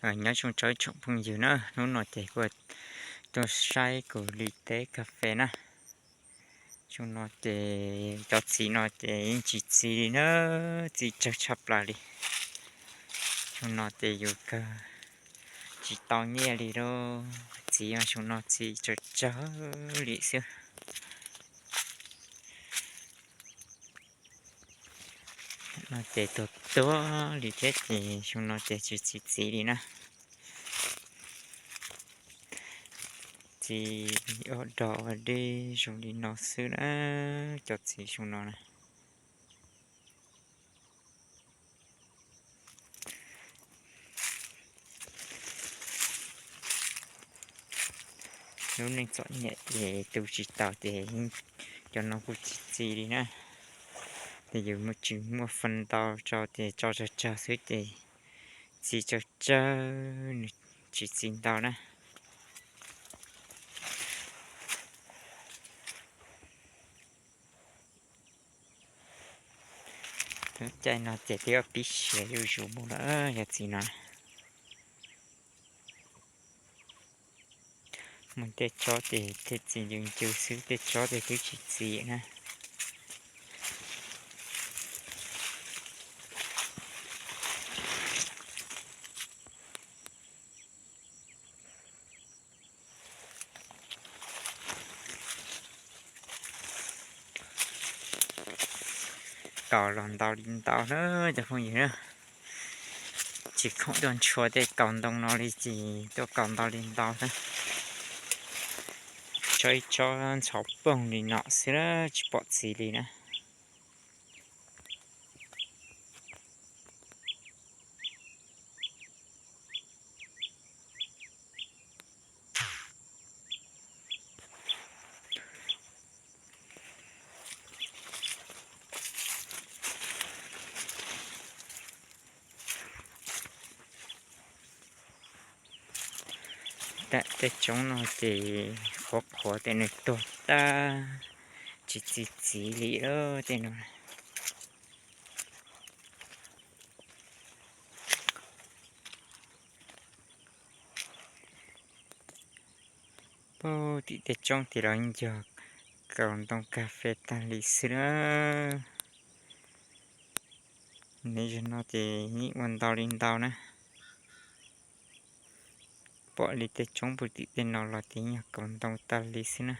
Nyob zoo rau ib tsoom phooj ywg na, hnub no ces kuv tuaj saib kuv li teb kas fes na. Xyoo no ces cov txiv no ces yeej tsis txi li na, txi tsawg tshaj plaws li. Xyoo no ces yus kawg tsis tau nyiaj li lauj, txiv mas xyoo no txi tsawg tsawg li xwb. No ces tuag tuag li thiab ces xyoo no ces tsis txi txiv li na. Txiv ua dog ua dig zoo li no xwb na, cov txiv xyoo no na. Lub neej txom nyem ces tu tsis tau ces cov no kuj tsis txi li na. Ces yus muaj tsis muaj fee ntau tso ces tso tsawg tsawg xwb ces txi tsawg tsawg, nws tsis txi ntau na. Lub caij no ces twb pib siav zuj zus mus lawm cov txiv no. Mus tej tsob ces tej txiv ncw ncw xwb, tej tsob tej twb tsis txi na. Kaus los ntau li ntau na cov phooj ywg na. Tsis khoom tuaj ntshua tej kaus ntoo no li ces tuaj kaus ntau li ntau na. Tsob ib tsob ntxhov poog li no xwb na, tsis pom txiv li na. Tej tsob no ces qhuav qhuav ces nws tuag tag, tsis txi txiv li tej no. Puag tim tej tsob tid los ncog kaus ntoo kas fes tag li xwb na. Nws zaum no ces yeej ua ntau li ntau na. Pom li tej tsob puag tim tej no los ces yog kaus ntoo tag li xwb na.